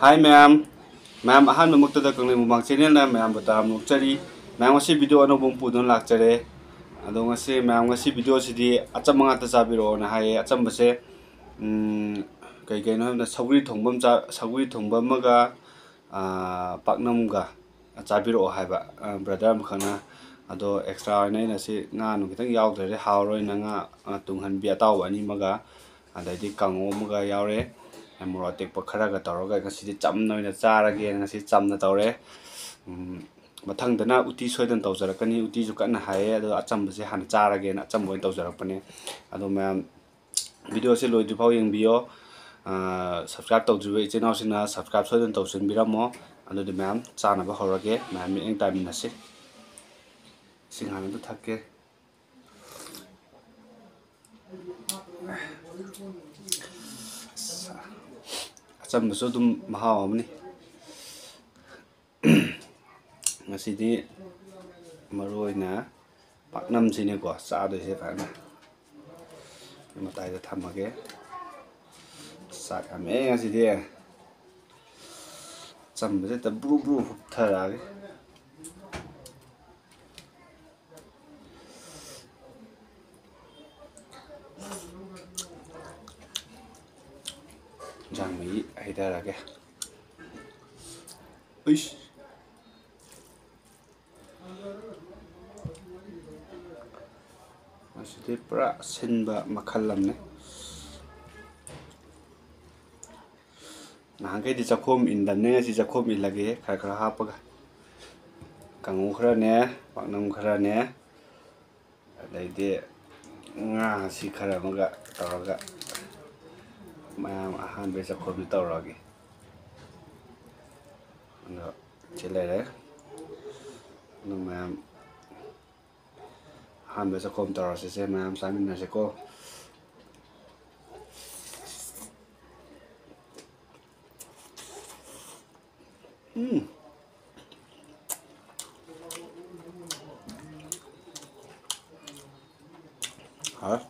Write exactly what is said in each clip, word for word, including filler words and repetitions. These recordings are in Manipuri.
ꯍꯥꯏ ꯃꯌꯥꯝ, ꯃꯌꯥꯝ ꯑꯍꯥꯟꯕꯃꯛꯇꯗ ꯀꯪꯂꯩ ꯃꯨꯛꯕꯥꯡ ꯆꯦꯅꯦꯜꯅ ꯃꯌꯥꯝꯕꯨ ꯇꯔꯥꯝꯅ ꯑꯣꯛꯆꯔꯤ꯫ ꯃꯌꯥꯝ ꯉꯁꯤ ꯚꯤꯗꯤꯑꯣ ꯑꯅꯧꯕ ꯑꯃ ꯄꯨꯗꯨꯅ ꯂꯥꯛꯆꯔꯦ꯫ ꯑꯗꯣ ꯉꯁꯤ ꯃꯌꯥꯝ ꯉꯁꯤ ꯚꯤꯗꯤꯑꯣꯁꯤꯗꯤ ꯑꯆꯝꯕ ꯉꯥꯛꯇ ꯆꯥꯕꯤꯔꯛꯑꯣꯅ ꯍꯥꯏꯌꯦ꯫ ꯑꯆꯝꯕꯁꯦ, ꯎꯝ, ꯀꯩ ꯀꯩꯅꯣ ꯍꯥꯏꯕꯗ ꯁꯧꯒ꯭ꯔꯤ ꯊꯣꯡꯕ ꯑꯃ ꯆꯥ-, ꯁꯧꯒ꯭ꯔꯤ ꯊꯣꯡꯕ ꯑꯃꯒ, ꯑꯥ, ꯄꯥꯛꯅꯝꯒ ꯆꯥꯕꯤꯔꯛꯑꯣ ꯍꯥꯏꯕ, ꯑꯥ, ꯕ꯭ꯔꯗꯔ ꯑꯃꯈꯛꯅ꯫ ꯑꯗꯣ ꯑꯦꯛꯁꯇ꯭ꯔꯥ ꯑꯣꯏꯅ ꯑꯩꯅ ꯁꯤ ꯉꯥ ꯅꯨꯡ ꯈꯤꯇꯪ ꯌꯥꯎꯗ꯭ꯔꯗꯤ ꯍꯥꯎꯔꯣꯏꯅ ꯉꯥ, ꯑꯥ, ꯇꯨꯡꯍꯟꯕꯤ ꯑꯇꯥꯎꯕ ꯑꯅꯤ ꯑꯃꯒ, ꯑꯗꯩꯗꯤ ꯀꯥꯡꯉꯧ ꯑꯃꯒ ꯌꯥꯎꯔꯦ꯫ ꯃꯣꯔꯣꯛ ꯑꯇꯦꯛꯄ ꯈꯔꯒ ꯇꯧꯔꯒ ꯉꯁꯤꯗꯤ ꯆꯝꯅ ꯑꯣꯏꯅ ꯆꯥꯔꯒꯦꯅ ꯉꯁꯤ ꯆꯝꯅ ꯇꯧꯔꯦ꯫ ꯎꯝ, ꯃꯊꯪꯗꯅ ꯎꯇꯤ ꯁꯣꯏꯗꯅ ꯇꯧꯖꯔꯛꯀꯅꯤ꯫ ꯎꯇꯤꯁꯨ ꯀꯟꯅ ꯍꯥꯏꯌꯦ, ꯑꯗꯣ ꯑꯆꯝꯕꯁꯦ ꯍꯥꯟꯅ ꯆꯥꯔꯒꯦꯅ ꯑꯆꯝꯕ ꯑꯣꯏꯅ ꯇꯧꯖꯔꯛꯄꯅꯦ꯫ ꯑꯗꯣ ꯃꯌꯥꯝ ꯚꯤꯗꯤꯑꯣꯁꯦ ꯂꯣꯏꯗ꯭ꯔꯤꯐꯥꯎ ꯌꯦꯡꯕꯤꯌꯣ꯫ ꯑꯥ, ꯁꯕꯁꯀ꯭ꯔꯥꯏꯕ ꯇꯧꯗ꯭ꯔꯤꯕ ꯏꯆꯤꯜ ꯏꯅꯥꯎꯁꯤꯡꯅ ꯁꯕꯁꯀ꯭ꯔꯥꯏꯕ ꯁꯣꯏꯗꯅ ꯇꯧꯁꯤꯟꯕꯤꯔꯝꯃꯣ꯫ ꯑꯗꯨꯗꯤ ꯃꯌꯥꯝ ꯆꯥꯅꯕ ꯍꯧꯔꯒꯦ, ꯃꯌꯥꯝ ꯃꯤꯠꯌꯦꯡ ꯇꯥꯃꯤꯟꯅꯁꯤ꯫ ꯏꯁꯤꯡ ꯍꯥꯟꯅ ꯑꯝꯇ ꯊꯛꯀꯦ꯫ ꯑꯆꯝꯕꯁꯨ ꯑꯗꯨꯝ ꯃꯍꯥꯎ ꯑꯃꯅꯤ꯫ ꯉꯁꯤꯗꯤ ꯃꯔꯨ ꯑꯣꯏꯅ ꯄꯥꯛꯅꯝꯁꯤꯅꯦꯀꯣ ꯆꯥꯗꯣꯏꯁꯦ ꯐꯖꯅ꯫ ꯃꯇꯥꯏꯗ ꯊꯝꯃꯒꯦ꯫ ꯆꯥꯛ ꯌꯥꯝꯃꯦ ꯉꯁꯤꯗꯤ꯫ ꯑꯆꯝꯕꯁꯦ ꯍꯦꯛꯇ ꯕ꯭ꯔꯨ ꯕ꯭ꯔꯨ ꯍꯨꯞꯊꯔꯛꯑꯒꯦ꯫ ꯏꯟꯖꯥꯡ ꯃꯍꯤ ꯍꯩꯊꯔꯒꯦ꯫ ꯎꯏꯁ꯫ ꯃꯁꯤꯗꯤ ꯄꯨꯔꯥ ꯁꯤꯟꯕ ꯃꯈꯜ ꯑꯃꯅꯤ꯫ ꯅꯍꯥꯟꯈꯩꯗꯤ ꯆꯥꯛꯈꯣꯝ ꯏꯟꯗꯕꯅꯦ, ꯉꯁꯤ ꯆꯥꯛꯈꯣꯝ ꯏꯜꯂꯒꯦ, ꯈꯔ ꯈꯔ ꯍꯥꯞꯄꯒ꯫ ꯀꯥꯡꯉꯧ ꯈꯔꯅꯦ, ꯄꯥꯛꯅꯝ ꯈꯔꯅꯦ, ꯑꯗꯩꯗꯤ ꯉꯥꯁꯤ ꯈꯔ ꯑꯃꯒ ꯇꯧꯔꯒ ꯃꯌꯥꯝ ꯑꯍꯥꯟꯕꯩ ꯆꯥꯛꯈꯣꯝꯁꯤ ꯇꯧꯔꯛꯑꯒꯦ꯫ ꯑꯗꯣ ꯁꯤ ꯂꯩꯔꯦ꯫ ꯑꯗꯨ ꯃꯌꯥꯝ ꯑꯍꯥꯟꯕ ꯆꯥꯛꯈꯣꯝ ꯇꯧꯔꯁꯤꯁꯦ, ꯃꯌꯥꯝ ꯆꯥꯃꯤꯟꯅꯁꯤꯀꯣ꯫ ꯎꯝ꯫ ꯍꯥꯎꯋꯦ꯫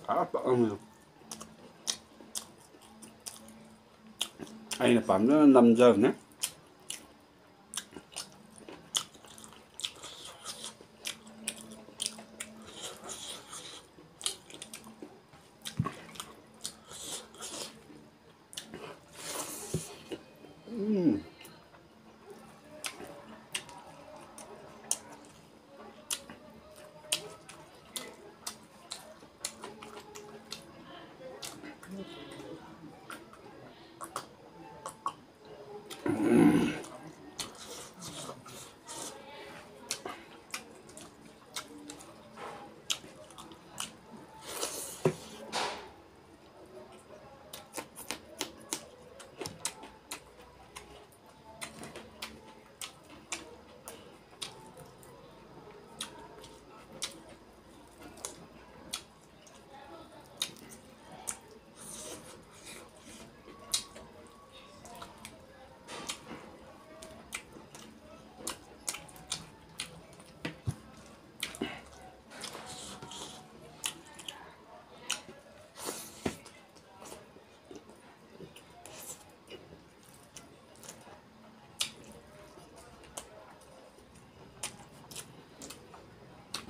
ꯐꯖꯅ ꯄꯥꯛꯂꯝꯃꯦ꯫ ꯑꯩꯅ ꯄꯥꯝꯖꯅ ꯅꯝꯖꯕꯅꯦ꯫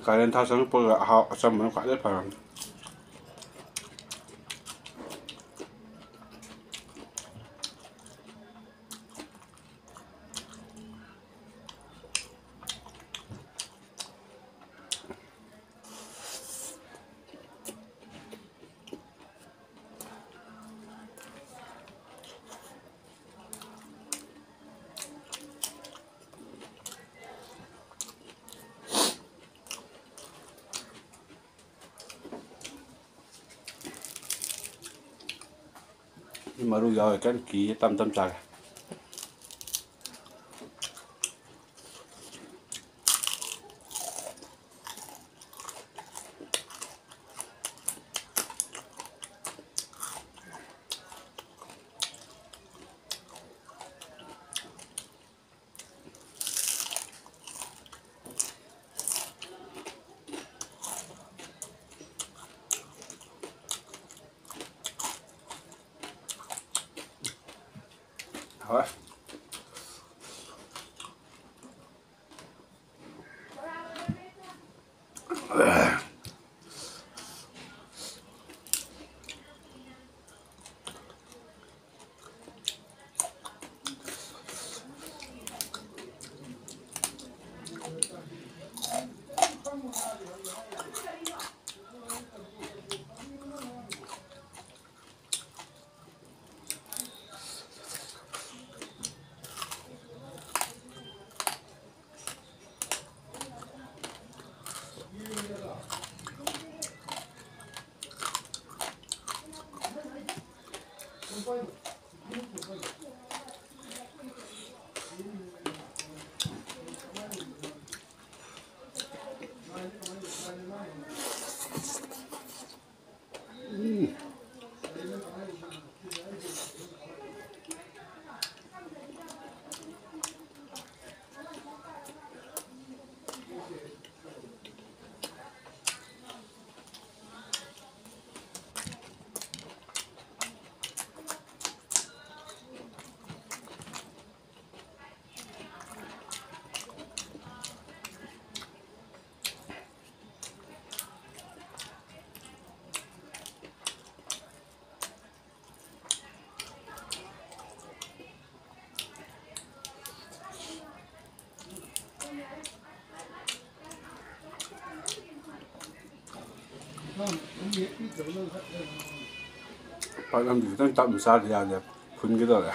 ꯀꯥꯂꯦꯟ ꯊꯥ ꯆꯪꯉꯛꯄꯒ ꯑꯍꯥꯎ ꯑꯆꯝꯕꯅ ꯈ꯭ꯋꯥꯏꯗꯩ ꯐꯔꯕꯅꯤ꯫ ꯃꯔꯨ ꯌꯥꯎꯔꯦ, ꯀꯟꯅ ꯀꯤꯌꯦ, ꯇꯞ ꯇꯞ ꯆꯥꯒꯦ꯫ ꯄꯥꯛꯅꯝꯗꯤ ꯈꯤꯇꯪ ꯇꯞꯅ ꯆꯥꯗ ꯌꯥꯗꯦ, ꯐꯨꯟꯒꯦ ꯇꯧꯔꯦ꯫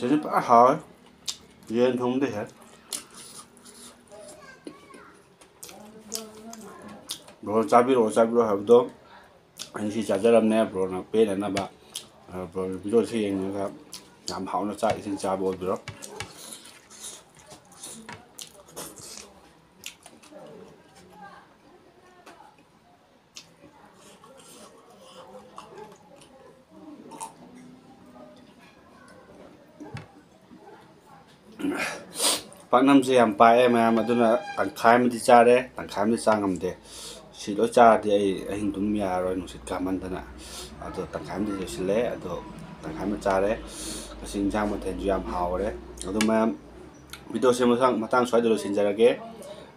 ꯁꯤꯁꯨ ꯐꯖꯅ ꯍꯥꯎꯋꯦ꯫ ꯌꯦꯟ ꯊꯣꯡꯕꯗꯤ ꯍꯦꯛ꯫ Bro, ꯆꯥꯕꯤꯔꯛꯑꯣ, ꯆꯥꯕꯤꯔꯛꯑꯣ ꯍꯥꯏꯕꯗꯣ ꯑꯩ ꯁꯤ ꯆꯥꯖꯔꯝꯅꯦ, bro ꯅ ꯄꯦꯟꯅꯅꯕ꯫ ꯑ, bro ꯅ video ꯁꯤ ꯌꯦꯡꯉꯒ ꯌꯥꯝ ꯍꯥꯎꯅ ꯆꯥꯛ ꯏꯁꯤꯡ ꯆꯥꯕ ꯑꯣꯏꯕꯤꯔꯣ꯫ ꯄꯥꯛꯅꯝꯁꯦ ꯌꯥꯝ ꯄꯥꯛꯑꯦ ꯃꯌꯥꯝ, ꯑꯗꯨꯅ ꯇꯪꯈꯥꯏ ꯑꯃꯗꯤ ꯆꯥꯔꯦ, ꯇꯪꯈꯥꯏ ꯑꯃꯗꯤ ꯆꯥ ꯉꯝꯗꯦ꯫ ꯁꯤ ꯂꯣꯏ ꯆꯥꯔꯗꯤ ꯑꯩ ꯑꯍꯤꯡ ꯇꯨꯝ ꯌꯥꯔꯔꯣꯏ, ꯅꯨꯡꯁꯤꯠ ꯀꯥꯃꯟꯗꯅ꯫ ꯑꯗꯣ ꯇꯪꯈꯥꯏ ꯑꯃꯗꯤ ꯂꯣꯏꯁꯤꯜꯂꯦ, ꯑꯗꯣ ꯇꯪꯈꯥꯏ ꯑꯃ ꯆꯥꯔꯦ꯫ ꯉꯁꯤ ꯏꯟꯁꯥꯡ ꯃꯊꯦꯜꯁꯨ ꯌꯥꯝ ꯍꯥꯎꯔꯦ꯫ ꯑꯗꯣ ꯃꯌꯥꯝ, video ꯁꯦ ꯃꯇꯥꯡ, ꯃꯇꯥꯡ ꯁ꯭ꯋꯥꯏꯗ ꯂꯣꯏꯁꯤꯟꯖꯔꯒꯦ꯫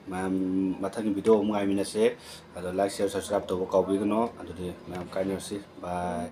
ꯃꯌꯥꯝ, ꯃꯊꯪꯒꯤ video ꯑꯃꯨꯛ ꯉꯥꯏꯃꯤꯟꯅꯁꯦ꯫ ꯑꯗꯣ like, share, subscribe ꯇꯧꯕ ꯀꯥꯎꯕꯤꯒꯅꯣ꯫ ꯑꯗꯨꯗꯤ ꯃꯌꯥꯝ ꯀꯥꯏꯅꯔꯁꯤ꯫ Bye꯫